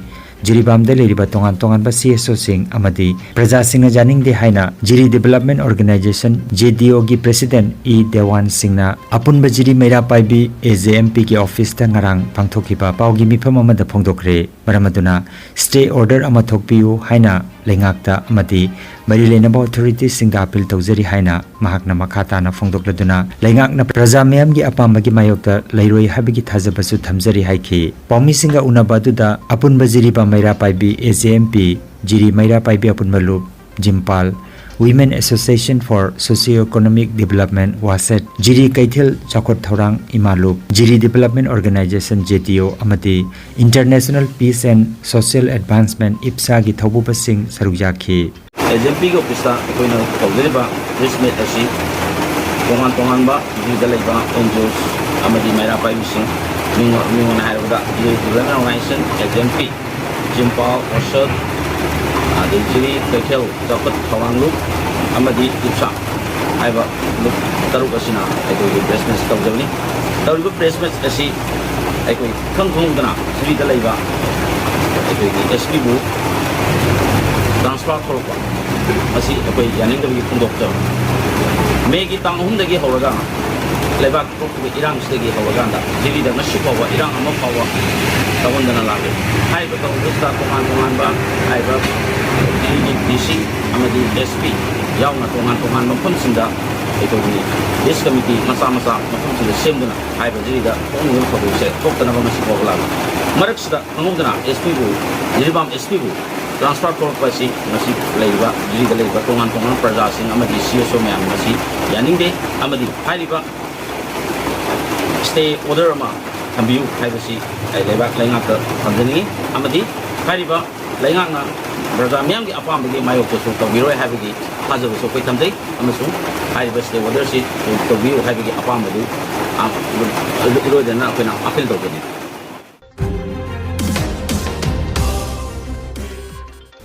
ꯖꯤꯔꯤꯕꯥꯝꯗ ꯂꯩꯔꯤꯕ ꯇꯣꯉꯥꯟ ꯇꯣꯉꯥꯟꯕ ꯁꯤ ꯑꯦꯁ ꯑꯣꯁꯤꯡ ꯑꯃꯗꯤ ꯄ꯭ꯔꯖꯥꯁꯤꯡꯅ ꯌꯥꯅꯤꯡꯗꯦ ꯍꯥꯏꯅ ꯖꯤꯔꯤ ꯗꯤꯕꯦꯂꯞꯃꯦꯟ ꯑꯣꯔꯒꯅꯥꯏꯖꯦꯁꯟ, ꯖꯦ ꯗꯤ ꯑꯣꯒꯤ ꯄ꯭ꯔꯦꯁꯤꯗꯦꯟꯠ ꯏ ꯗꯦꯋꯥꯟ ꯁꯤꯡꯅ ꯑꯄꯨꯟꯕ ꯖꯤꯔꯤ ꯃꯩꯔꯥ ꯄꯥꯏꯕꯤ, ꯑꯦ ꯖꯦ ꯑꯦꯝ ꯄꯤꯒꯤ ꯑꯣꯐꯤꯁꯇ ꯉꯔꯥꯡ ꯄꯥꯡꯊꯣꯛꯈꯤꯕ ꯄꯥꯎꯒꯤ ꯃꯤꯐꯝ ꯑꯃꯗ ꯐꯣꯡꯗꯣꯛꯈ꯭ꯔꯦ꯫ ꯃꯔꯝ ꯑꯗꯨꯅ ꯁ꯭ꯇꯦ ꯑꯣꯔꯗꯔ ꯑꯃ ꯊꯣꯛꯄꯤꯌꯨ ꯍꯥꯏꯅ ꯂꯩꯉꯥꯛꯇ ꯑꯃꯗꯤ ꯃꯔꯤ ꯂꯩꯅꯕ ꯑꯣꯊꯣꯔꯤꯇꯤꯁꯤꯡꯗ ꯑꯄꯤꯜ ꯇꯧꯖꯔꯤ ꯍꯥꯏꯅ ꯃꯍꯥꯛꯅ ꯃꯈꯥ ꯇꯥꯅ ꯐꯣꯡꯗꯣꯛꯂꯗꯨꯅ, ꯂꯩꯉꯥꯛꯅ ꯄ꯭ꯔꯖꯥ ꯃꯤꯌꯥꯝꯒꯤ ꯑꯄꯥꯝꯕꯒꯤ ꯃꯥꯌꯣꯛꯇ ꯂꯩꯔꯣꯏ ꯍꯥꯏꯕꯒꯤ ꯊꯥꯖꯕꯁꯨ ꯊꯝꯖꯔꯤ ꯍꯥꯏꯈꯤ꯫ ꯄꯥꯎꯃꯤꯁꯤꯡꯒ ꯎꯅꯕ ꯑꯗꯨꯗ ꯑꯄꯨꯟꯕ ꯖꯤꯔꯤꯕꯥꯝ ꯃꯩꯔꯥ ꯄꯥꯏꯕꯤ, ꯑꯦ ꯖꯦ ꯑꯦꯝ ꯄꯤ, ꯖꯤꯔꯤ ꯃꯩꯔꯥ ꯄꯥꯏꯕꯤ ꯑꯄꯨꯟꯕ ꯂꯨꯞ, ꯖꯤꯝꯄꯥꯜ, Women Association for Socio Economic Development, ꯋꯥꯁꯦꯠ, ꯖꯤꯔꯤ ꯀꯩꯊꯦꯜ ꯆꯥꯎꯈꯠ ꯊꯧꯔꯥꯡ, ꯏꯃꯥꯂꯨꯞ, ꯖꯤꯔꯤ ꯗꯤꯕꯦꯂꯞꯃꯦꯟ ꯑꯣꯔꯒꯅꯥꯏꯖꯦꯁꯟ, ꯖꯦ ꯗꯤ ꯑꯣ, ꯑꯃꯗꯤ International Peace and Social Advancement, ꯏꯞꯁꯥꯒꯤ ꯊꯧꯕꯨꯕꯁꯤꯡ ꯁꯔꯨꯛ ꯌꯥꯈꯤ꯫ ꯑꯦ ꯖꯦ ꯑꯦꯝ ꯄꯤꯒꯤ ꯑꯣꯐꯤꯁꯇ ꯑꯩꯈꯣꯏꯅ ꯇꯧꯖꯔꯤꯕ ꯄ꯭ꯔꯦꯁ ꯃꯤꯠ ꯑꯁꯤ ꯇꯣꯉꯥꯟ ꯇꯣꯉꯥꯟꯕ ꯗꯤꯒ꯭ꯔꯤꯗ ꯂꯩꯕ ꯑꯦꯟ ꯖꯤ ꯑꯣꯁ ꯑꯃꯗꯤ ꯃꯩꯔꯥ ꯄꯥꯏꯕꯤꯁꯤꯡ, ꯃꯤꯡ-, ꯃꯤꯡ ꯑꯣꯏꯅ ꯍꯥꯏꯔꯕꯗ ꯖꯤꯔꯤ ꯗꯤꯕꯦꯂꯞꯃꯦꯟ ꯑꯣꯔꯒꯅꯥꯏꯖꯦꯁꯟ, ꯑꯦ ꯖꯦ ꯑꯦꯝ ꯄꯤ, ꯖꯤꯝꯄꯥꯜ, ꯋꯥꯁꯠ, ꯑꯗꯩ ꯖꯤꯔꯤ ꯀꯩꯊꯦꯜ ꯆꯥꯎꯈꯠ ꯊꯧꯔꯥꯡ ꯂꯨꯞ ꯑꯃꯗꯤ ꯏꯞꯁꯥ ꯍꯥꯏꯕ ꯂꯨꯞ ꯇꯔꯨꯛ ꯑꯁꯤꯅ ꯑꯩꯈꯣꯏꯒꯤ ꯄ꯭ꯔꯦꯁ ꯃꯤꯠ ꯇꯧꯖꯕꯅꯤ꯫ ꯇꯧꯔꯤꯕ ꯄ꯭ꯔꯦꯁ ꯃꯤꯠ ꯑꯁꯤ ꯑꯩꯈꯣꯏ ꯏꯈꯪ ꯈꯪꯍꯧꯗꯅ ꯖꯤꯔꯤꯗ ꯂꯩꯕ ꯑꯩꯈꯣꯏꯒꯤ ꯑꯦꯁ ꯄꯤꯕꯨ ꯇ꯭ꯔꯥꯟꯁꯐꯔ ꯊꯣꯛꯂꯛꯄ ꯑꯁꯤ ꯑꯩꯈꯣꯏ ꯌꯥꯅꯤꯡꯗꯕꯒꯤ ꯐꯣꯡꯗꯣꯛꯆꯕ꯫ ꯃꯦꯒꯤ ꯇꯥꯡ ꯑꯍꯨꯝꯗꯒꯤ ꯍꯧꯔꯒ ꯂꯩꯕꯥꯛ ꯊꯣꯛꯈꯤꯕ ꯏꯔꯥꯡꯁꯤꯗꯒꯤ ꯍꯧꯔꯀꯥꯟꯗ ꯖꯤꯔꯤꯗ ꯉꯁꯤ ꯐꯥꯎꯕ ꯏꯔꯥꯡ ꯑꯃ ꯐꯥꯎꯕ ꯇꯧꯍꯟꯗꯅ ꯂꯥꯛꯂꯤ꯫ ꯍꯥꯏꯔꯤꯕ ꯊꯧꯔꯝ ꯑꯁꯤꯗ ꯇꯣꯉꯥꯟ ꯇꯣꯉꯥꯟꯕ ꯍꯥꯏꯔꯤꯕ ꯖꯤꯔꯤꯒꯤ ꯗꯤ ꯁꯤ ꯑꯃꯗꯤ ꯑꯦꯁ ꯄꯤ ꯌꯥꯎꯅ ꯇꯣꯉꯥꯟ ꯇꯣꯉꯥꯟꯕ ꯃꯐꯝꯁꯤꯡꯗ ꯑꯩꯈꯣꯏꯒꯤ ꯂꯤꯁ ꯀꯃꯤꯇꯤ ꯃꯆꯥ ꯃꯆꯥ ꯃꯐꯝꯁꯤꯡꯗ ꯁꯦꯝꯗꯨꯅ ꯍꯥꯏꯔꯤꯕ ꯖꯤꯔꯤꯗ ꯊꯣꯛꯅꯤꯡꯕ ꯊꯧꯗꯣꯛꯁꯦ ꯊꯣꯛꯇꯅꯕ ꯉꯁꯤ ꯐꯥꯎꯕ ꯂꯥꯛꯂꯤ꯫ ꯃꯔꯛꯁꯤꯗ ꯈꯪꯍꯧꯗꯅ ꯑꯦꯁ ꯄꯤꯕꯨ, ꯖꯤꯔꯤꯕꯥꯝ ꯑꯦꯁ ꯄꯤꯕꯨ ꯇ꯭ꯔꯥꯟꯁꯐꯔ ꯊꯣꯛꯂꯛꯄ ꯑꯁꯤ ꯉꯁꯤ ꯂꯩꯔꯤꯕ ꯖꯤꯔꯤꯗ ꯂꯩꯔꯤꯕ ꯇꯣꯉꯥꯟ ꯇꯣꯉꯥꯟꯕ ꯄ꯭ꯔꯖꯥꯁꯤꯡ ꯑꯃꯗꯤ ꯁꯤ ꯑꯦꯁ ꯑꯣ ꯃꯌꯥꯝ ꯉꯁꯤ ꯌꯥꯅꯤꯡꯗꯦ꯫ ꯑꯃꯗꯤ ꯍꯥꯏꯔꯤꯕ ꯁ꯭ꯇꯦ ꯑꯣꯔꯗꯔ ꯑꯃ ꯊꯝꯕꯤꯌꯨ ꯍꯥꯏꯕꯁꯤ ꯑꯩ ꯂꯩꯕꯥꯛ ꯂꯩꯉꯥꯛꯇ ꯊꯝꯖꯅꯤꯡꯏ꯫ ꯑꯃꯗꯤ ꯍꯥꯏꯔꯤꯕ ꯂꯩꯉꯥꯛꯅ ꯄ꯭ꯔꯖꯥ ꯃꯤꯌꯥꯝꯒꯤ ꯑꯄꯥꯝꯕꯒꯤ ꯃꯥꯌꯣꯛꯇꯁꯨ ꯇꯧꯕꯤꯔꯣꯏ ꯍꯥꯏꯕꯒꯤ ꯊꯥꯖꯕꯁꯨ ꯑꯩꯈꯣꯏ ꯊꯝꯖꯩ꯫ ꯑꯃꯁꯨꯡ ꯍꯥꯏꯔꯤꯕ ꯁ꯭ꯇꯦ ꯑꯣꯔꯗꯔꯁꯤ ꯇꯧꯕꯤꯌꯨ ꯍꯥꯏꯕꯒꯤ ꯑꯄꯥꯝꯕꯗꯨ, ꯑ, ꯏꯔꯣꯏꯗꯅ ꯑꯩꯈꯣꯏꯅ ꯑꯥꯄꯤꯜ ꯇꯧꯖꯅꯤꯡꯏ꯫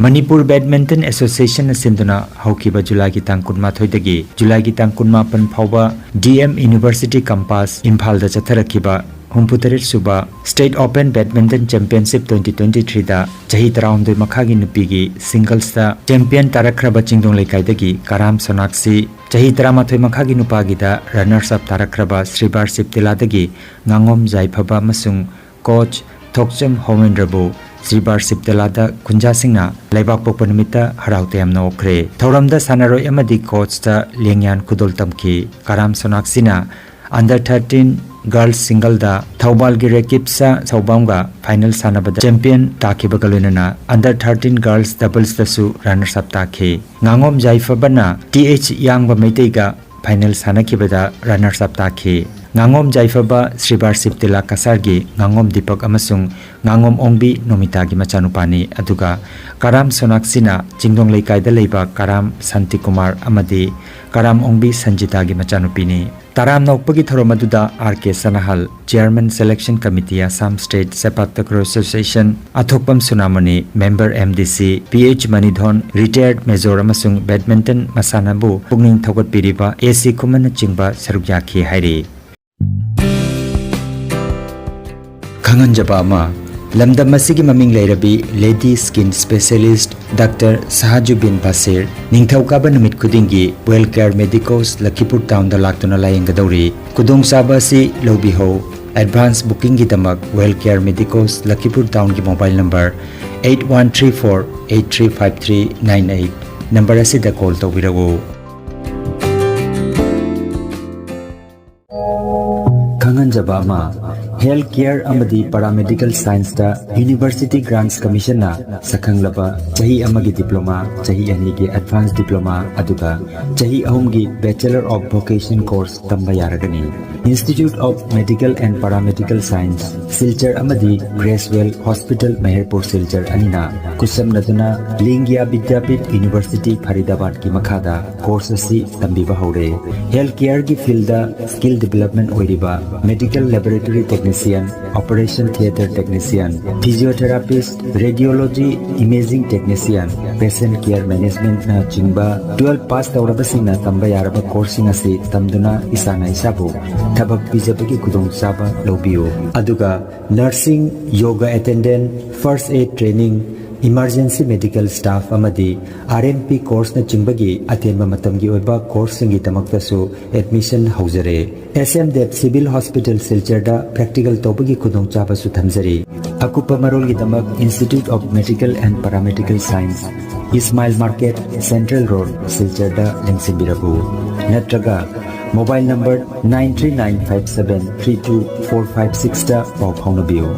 ꯃꯅꯤꯄꯨꯔ ꯕꯦꯗꯃꯤꯟꯇꯟ ꯑꯦꯁꯣꯁꯤꯌꯦꯁꯟꯅ ꯁꯤꯟꯗꯨꯅ ꯍꯧꯈꯤꯕ ꯖꯨꯂꯥꯏꯒꯤ ꯇꯥꯡ ꯀꯨꯟꯃꯥꯊꯣꯏꯗꯒꯤ ꯖꯨꯂꯥꯏꯒꯤ ꯇꯥꯡ ꯀꯨꯟꯃꯥꯄꯟ ꯐꯥꯎꯕ ꯗꯤ ꯑꯦꯝ ꯌꯨꯅꯤꯚꯔꯁꯤꯇꯤ ꯀꯝꯄꯥꯁ ꯏꯝꯐꯥꯜꯗ ꯆꯠꯊꯔꯛꯈꯤꯕ ꯍꯨꯝꯐꯨꯇꯔꯦꯠ ꯁꯨꯕ state open badminton championship twenty twenty-threeꯗ ꯆꯍꯤ ꯇꯔꯥꯍꯨꯝꯗꯣꯏ ꯃꯈꯥꯒꯤ ꯅꯨꯄꯤꯒꯤ ꯁꯤꯡꯒꯜꯁꯇ ꯆꯦꯝꯄꯤꯌꯟ ꯇꯥꯔꯛꯈ꯭ꯔꯕ ꯆꯤꯡꯗꯣꯡ ꯂꯩꯀꯥꯏꯗꯒꯤ ꯀꯔꯥꯝ ꯁꯣꯅꯥꯛꯁꯤ, ꯆꯍꯤ ꯇꯔꯥꯃꯥꯊꯣꯏ ꯃꯈꯥꯒꯤ ꯅꯨꯄꯥꯒꯤꯗ ꯔꯟꯅꯔꯁ ꯑꯞ ꯇꯥꯔꯛꯈ꯭ꯔꯕ ꯁ꯭ꯔꯤꯕꯥꯔ ꯁꯤꯞꯇꯤꯂꯥꯗꯒꯤ ꯉꯥꯉꯣꯝ ꯖꯥꯏꯐꯕ ꯑꯃꯁꯨꯡ ꯀꯣꯆ ꯊꯣꯛꯆꯝ ꯍꯣꯃꯦꯟꯗ꯭ꯔꯕꯨ ꯁ꯭ꯔꯤꯕꯥꯔ ꯁꯤꯞꯇꯤꯂꯥꯗ ꯈꯨꯟꯖꯥꯁꯤꯡꯅ ꯂꯩꯕꯥꯛꯄꯣꯛꯄ ꯅꯨꯃꯤꯠꯇ ꯍꯔꯥꯎ ꯇꯌꯥꯝꯅ ꯑꯣꯛꯈ꯭ꯔꯦ꯫ ꯊꯧꯔꯝꯗ ꯁꯥꯟꯅꯔꯣꯏ ꯑꯃꯗꯤ ꯀꯣꯆꯇ ꯂꯦꯡꯌꯥꯟ ꯈꯨꯗꯣꯜ ꯇꯝꯈꯤ꯫ ꯀꯔꯥꯝ ꯁꯣꯅꯥꯛꯁꯤꯅ under thirteen girls singleꯗ ꯊꯧꯕꯥꯜꯒꯤ ꯔꯦꯀꯤꯞꯁꯥ ꯁꯧꯕꯥꯝꯒ ꯐꯥꯏꯅꯦꯜ ꯁꯥꯟꯅꯕꯗ ꯆꯦꯝꯄꯤꯌꯟ ꯇꯥꯈꯤꯕꯒ ꯂꯣꯏꯅꯅ under thirteen girls doublesꯇꯁꯨ ꯔꯟꯅꯔꯁ ꯑꯞ ꯇꯥꯈꯤ꯫ ꯉꯥꯉꯣꯝ ꯖꯥꯏꯐꯕꯅ ꯇꯤ ꯑꯩꯆ ꯌꯥꯡꯕ ꯃꯩꯇꯩꯒ ꯐꯥꯏꯅꯦꯜ ꯁꯥꯟꯅꯈꯤꯕꯗ ꯔꯟꯅꯔꯁ ꯑꯞ ꯇꯥꯈꯤ꯫ ꯉꯥꯉꯣꯝ ꯖꯥꯏꯐꯕ ꯁ꯭ꯔꯤꯕꯥꯔ ꯁꯤꯞꯇꯤꯂꯥ ꯀꯁꯥꯔꯒꯤ ꯉꯥꯉꯣꯝ ꯗꯤꯄꯛ ꯑꯃꯁꯨꯡ ꯉꯥꯉꯣꯝ ꯑꯣꯡꯕꯤ ꯅꯣꯃꯤꯇꯥꯒꯤ ꯃꯆꯥꯅꯨꯄꯥꯅꯤ꯫ ꯑꯗꯨꯒ ꯀꯔꯥꯝ ꯁꯣꯅꯥꯛꯁꯤꯅ ꯆꯤꯡꯗꯣꯡ ꯂꯩꯀꯥꯏꯗ ꯂꯩꯕ ꯀꯔꯥꯝ ꯁꯥꯟꯇꯤꯀꯨꯃꯥꯔ ꯑꯃꯗꯤ ꯀꯔꯥꯝ ꯑꯣꯡꯕꯤ ꯁꯟꯖꯤꯇꯥꯒꯤ ꯃꯆꯥꯅꯨꯄꯤꯅꯤ꯫ ꯇꯔꯥꯝꯅ ꯑꯣꯛꯄꯒꯤ ꯊꯧꯔꯝ ꯑꯗꯨꯗ R K ꯁꯅꯥꯍꯜ, Chairman Selection Committee, Assam State Sepak Takraw Association, ꯑꯊꯣꯛꯄꯝ ꯁꯨꯅꯥꯃꯣꯅꯤ, Member ꯑꯦꯝ ꯗꯤ ꯁꯤ, ꯄꯤ ꯑꯩꯆ ꯃꯅꯤꯙꯣꯟ, retired major ꯑꯃꯁꯨꯡ badminton ꯃꯁꯥꯟꯅꯕꯨ ꯄꯨꯛꯅꯤꯡ ꯊꯧꯒꯠꯄꯤꯔꯤꯕ ꯑꯦ ꯁꯤ ꯈꯨꯃꯟꯅꯆꯤꯡꯕ ꯁꯔꯨꯛ ꯌꯥꯈꯤ ꯍꯥꯏꯔꯤ꯫ ꯈꯪꯍꯟꯖꯕ ꯑꯃ, ꯂꯝꯗꯝ ꯑꯁꯤꯒꯤ ꯃꯃꯤꯡ ꯂꯩꯔꯕꯤ lady skin specialist Doctor ꯁꯍꯥꯖꯨꯕꯤꯟ ꯕꯥꯁꯤꯔ ꯅꯤꯡꯊꯧꯀꯥꯕ ꯅꯨꯃꯤꯠ ꯈꯨꯗꯤꯡꯒꯤ Well Care Medicos ꯂꯈꯤꯄꯨꯔ ꯇꯥꯎꯟꯗ ꯂꯥꯛꯇꯨꯅ ꯂꯥꯌꯦꯡꯒꯗꯧꯔꯤ꯫ ꯈꯨꯗꯣꯡꯆꯥꯕ ꯑꯁꯤ ꯂꯧꯕꯤꯍꯧ꯫ ꯑꯦꯗꯚꯥꯟꯁ ꯕꯨꯀꯤꯡꯒꯤꯗꯃꯛ Well Care Medicos ꯂꯈꯤꯄꯨꯔ ꯇꯥꯎꯟꯒꯤ mobile number eight one three four eight three five three nine eight number ꯑꯁꯤꯗ ꯀꯣꯜ ꯇꯧꯕꯤꯔꯛꯎ꯫ ꯈꯪꯍꯟꯖꯕ ꯑꯃ, ꯍꯦꯜꯊ ꯀꯦꯌꯔ ꯑꯃꯗꯤ ꯄꯥꯔꯥꯃꯦꯗꯤꯀꯦꯜ ꯁꯥꯏꯟꯁꯇ ꯌꯨꯅꯤꯚꯔꯁꯤꯇꯤ ꯒ꯭ꯔꯥꯟꯠꯁ ꯀꯃꯤꯁꯟꯅ ꯁꯛꯈꯪꯂꯕ ꯆꯍꯤ ꯑꯃꯒꯤ ꯗꯤꯄ꯭ꯂꯣꯃꯥ, ꯆꯍꯤ ꯑꯅꯤꯒꯤ ꯑꯦꯗꯚꯥꯟꯁ ꯗꯤꯄ꯭ꯂꯣꯃꯥ, ꯑꯗꯨꯒ ꯆꯍꯤ ꯑꯍꯨꯝꯒꯤ ꯕꯦꯆꯂꯔ ꯑꯣꯐ ꯚꯣꯀꯦꯁꯟ ꯀꯣꯔꯁ ꯇꯝꯕ ꯌꯥꯔꯒꯅꯤ꯫ Institute of Medical and Paramedical Science, Silchar ꯑꯃꯗꯤ ꯒ꯭ꯔꯦꯁꯋꯦꯜ ꯍꯣꯁꯄꯤꯇꯥꯜ ꯃꯍꯦꯔꯄꯨꯔ ꯁꯤꯜꯆꯔ ꯑꯅꯤꯅ ꯈꯨꯠꯁꯝꯅꯗꯨꯅ ꯂꯤꯡꯒ꯭ꯌꯥ ꯕꯤꯗ꯭ꯌꯥꯄꯤꯊ ꯌꯨꯅꯤꯚꯔꯁꯤꯇꯤ ꯐꯔꯤꯗꯥꯕꯥꯗꯀꯤ ꯃꯈꯥꯗ ꯀꯣꯔꯁ ꯑꯁꯤ ꯇꯝꯕꯤꯕ ꯍꯧꯔꯦ꯫ ꯍꯦꯜꯊ ꯀꯦꯌꯔꯒꯤ ꯐꯤꯜꯗ ꯁ꯭ꯀꯤꯜ ꯗꯤꯚꯦꯂꯞꯃꯦꯟ ꯑꯣꯏꯔꯤꯕ medical laboratory technician, operation theatre technician, physiotherapists, radiology, imaging technician, patient care ꯃꯦꯅꯦꯖꯃꯦꯟꯠꯅꯆꯤꯡꯕ ꯇꯨꯋꯦꯜꯐ ꯄꯥꯁ ꯇꯧꯔꯕꯁꯤꯡꯅ ꯇꯝꯕ ꯌꯥꯔꯕ ꯀꯣꯔꯁꯁꯤꯡ ꯑꯁꯤ ꯇꯝꯗꯨꯅ ꯏꯁꯥꯅ ꯏꯁꯥꯕꯨ ꯊꯕꯛ ꯄꯤꯖꯕꯒꯤ ꯈꯨꯗꯣꯡꯆꯥꯕ ꯂꯧꯕꯤꯌꯨ꯫ ꯑꯗꯨꯒ nursing, yoga attendant, first aid training, emergency medical staff ꯑꯃꯗꯤ ꯑꯥꯔ ꯑꯦꯟ ꯄꯤ ꯀꯣꯔꯁꯅꯆꯤꯡꯕꯒꯤ ꯑꯇꯦꯟꯕ ꯃꯇꯝꯒꯤ ꯑꯣꯏꯕ ꯀꯣꯔꯁꯁꯤꯡꯒꯤꯗꯃꯛꯇꯁꯨ ꯑꯦꯗꯃꯤꯁꯟ ꯍꯧꯖꯔꯦ꯫ S M Dev civil hospital ꯁꯤꯜꯆꯔꯗ ꯄ꯭ꯔꯦꯛꯇꯤꯀꯦꯜ ꯇꯧꯕꯒꯤ ꯈꯨꯗꯣꯡꯆꯥꯕꯁꯨ ꯊꯝꯖꯔꯤ꯫ ꯑꯀꯨꯞꯄ ꯃꯔꯣꯜꯒꯤꯗꯃꯛ Institute of Medical and Paramedical Science, Ismail market, central road, ꯁꯤꯜꯆꯔꯗ ꯂꯦꯡꯁꯤꯟꯕꯤꯔꯛꯎ, ꯅꯠꯇ꯭ꯔꯒ mobile number nine three nine five seven three two four five sixꯇ ꯄꯥꯎ ꯐꯥꯎꯅꯕꯤꯌꯨ꯫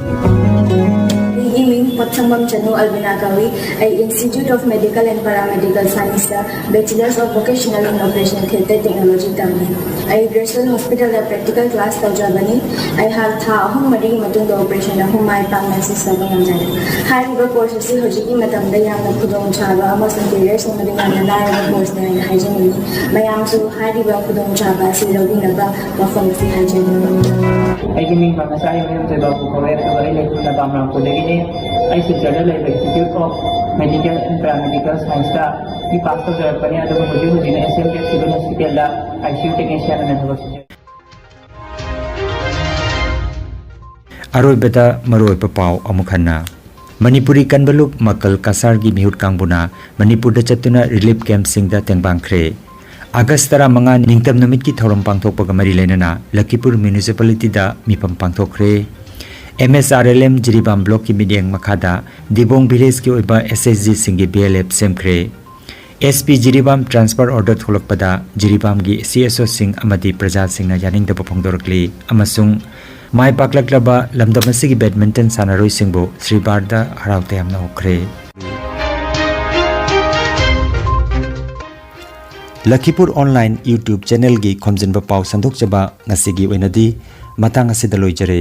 ꯑꯩꯒꯤ ꯃꯤꯡ ꯄꯣꯠꯁꯪꯕꯝ ꯆꯅꯨ ꯑꯜꯕꯤꯅꯥ ꯀꯧꯏ꯫ ꯑꯩ Institute of Medical and Paramedical Scienceꯇ Bachelors of Vocational in Operation Theatre Technology ꯇꯝꯃꯤ꯫ ꯑꯩ ꯒ꯭ꯔꯦꯁꯋꯦꯜ ꯍꯣꯁꯄꯤꯇꯥꯜꯗ ꯄ꯭ꯔꯦꯛꯇꯤꯀꯦꯜ ꯀ꯭ꯂꯥꯁ ꯇꯧꯖꯕꯅꯤ꯫ ꯑꯩꯍꯥꯛ ꯊꯥ ꯑꯍꯨꯝ ꯃꯔꯤꯒꯤ ꯃꯇꯨꯡꯗ ꯑꯣꯄꯔꯦꯁꯟ ꯑꯍꯨꯝ ꯃꯥꯏ ꯄꯥꯛꯅ ꯁꯤꯁ ꯇꯧꯕ ꯉꯝꯖꯔꯦ꯫ ꯍꯥꯏꯔꯤꯕ ꯀꯣꯔꯁ ꯑꯁꯤ ꯍꯧꯖꯤꯛꯀꯤ ꯃꯇꯝꯗ ꯌꯥꯝꯅ ꯈꯨꯗꯣꯡꯆꯥꯕ ꯑꯃꯁꯨꯡ ꯀꯦꯔꯤꯌꯔ ꯁꯦꯝꯕꯗ ꯌꯥꯝꯅ ꯂꯥꯏꯔꯕ ꯀꯣꯔꯁꯅꯤ ꯍꯥꯏꯅ ꯍꯥꯏꯖꯅꯤꯡꯏ꯫ ꯃꯌꯥꯝꯁꯨ ꯍꯥꯏꯔꯤꯕ ꯈꯨꯗꯣꯡꯆꯥꯕ ꯑꯁꯤ ꯂꯧꯕꯤꯅꯕ ꯋꯥꯐꯝ ꯑꯁꯤ ꯍꯥꯏꯖꯔꯤ꯫ ꯑꯩꯒꯤ ꯃꯤꯡ ꯄꯥꯝꯅꯁꯥ ꯌꯨꯝꯊꯣꯏꯕ ꯀꯧꯋꯦ, ꯑꯗꯨꯒ ꯑꯩ ꯂꯩꯐꯝꯅ ꯕꯥꯃꯅꯥꯄꯨꯔꯗꯒꯤꯅꯤ꯫ ꯑꯩ ꯁꯤꯜꯆꯔꯗ ꯂꯩꯕ Institute of Medical and Paramedical Scienceꯇ ꯕꯤ ꯄꯥꯁ ꯇꯧꯖꯔꯛꯄꯅꯤ, ꯑꯗꯨꯒ ꯍꯧꯖꯤꯛ ꯍꯧꯖꯤꯛꯅ ꯑꯦꯁ ꯑꯦꯝ ꯗꯦꯕ ꯁꯤꯚꯤꯜ ꯍꯣꯁꯄꯤꯇꯥꯜꯗ ꯑꯥꯏ ꯁꯤ ꯌꯨ ꯇꯦꯛꯅꯤꯁꯤꯌꯥꯟ ꯑꯣꯏꯅ ꯊꯕꯛ ꯁꯨꯖꯔꯤ꯫ ꯑꯔꯣꯏꯕꯗ ꯃꯔꯨꯑꯣꯏꯕ ꯄꯥꯎ ꯑꯃꯨꯛ ꯍꯟꯅ꯫ ꯃꯅꯤꯄꯨꯔꯤ ꯀꯟꯕ ꯂꯨꯞ ꯃꯀꯜ ꯀꯁꯥꯔꯒꯤ ꯃꯤꯍꯨꯠ ꯀꯥꯡꯕꯨꯅ ꯃꯅꯤꯄꯨꯔꯗ ꯆꯠꯇꯨꯅ ꯔꯤꯂꯤꯐ ꯀꯦꯝꯞꯁꯤꯡꯗ ꯇꯦꯡꯕꯥꯡꯈ꯭ꯔꯦ꯫ ꯑꯥꯒꯁ ꯇꯔꯥꯃꯉꯥ ꯅꯤꯡꯇꯝ ꯅꯨꯃꯤꯠꯀꯤ ꯊꯧꯔꯝ ꯄꯥꯡꯊꯣꯛꯄꯒ ꯃꯔꯤ ꯂꯩꯅꯅ ꯂꯈꯤꯄꯨꯔ ꯃ꯭ꯌꯨꯅꯤꯁꯤꯄꯥꯂꯤꯇꯤꯗ ꯃꯤꯐꯝ ꯄꯥꯡꯊꯣꯛꯈ꯭ꯔꯦ꯫ M S R L M Jiribam ꯕ꯭ꯂꯣꯛꯀꯤ ꯃꯤꯠꯌꯦꯡ ꯃꯈꯥꯗ ꯗꯤꯕꯣꯡ ꯚꯤꯂꯦꯖꯀꯤ ꯑꯣꯏꯕ ꯑꯦꯁ ꯑꯩꯆ ꯖꯤꯁꯤꯡꯒꯤ ꯕꯤ ꯑꯦꯜ ꯑꯦꯐ ꯁꯦꯝꯈ꯭ꯔꯦ꯫ S P Jiribam transfer order ꯊꯣꯛꯂꯛꯄꯗ ꯖꯤꯔꯤꯕꯥꯝꯒꯤ ꯁꯤ ꯑꯦꯁ ꯑꯣꯁꯤꯡ ꯑꯃꯗꯤ ꯄ꯭ꯔꯖꯥꯁꯤꯡꯅ ꯌꯥꯅꯤꯡꯗꯕ ꯐꯣꯡꯗꯣꯔꯛꯂꯤ ꯑꯃꯁꯨꯡ ꯃꯥꯏ ꯄꯥꯛꯂꯛꯂꯕ ꯂꯝꯗꯝ ꯑꯁꯤꯒꯤ ꯕꯦꯗꯃꯤꯟꯇꯟ ꯁꯥꯟꯅꯔꯣꯏꯁꯤꯡꯕꯨ ꯁ꯭ꯔꯤ ꯕꯥꯔꯗ ꯍꯔꯥꯎ ꯇꯌꯥꯝꯅ ꯑꯣꯛꯈ꯭ꯔꯦ꯫ ꯂꯈꯤꯄꯨꯔ ꯑꯣꯟꯂꯥꯏꯟ ꯌꯨꯇ꯭ꯌꯨꯕ ꯆꯦꯅꯦꯜꯒꯤ ꯈꯣꯝꯖꯤꯟꯕ ꯄꯥꯎ ꯁꯟꯗꯣꯛꯆꯕ ꯉꯁꯤꯒꯤ ꯑꯣꯏꯅꯗꯤ ꯃꯇꯥꯡ ꯑꯁꯤꯗ ꯂꯣꯏꯖꯔꯦ꯫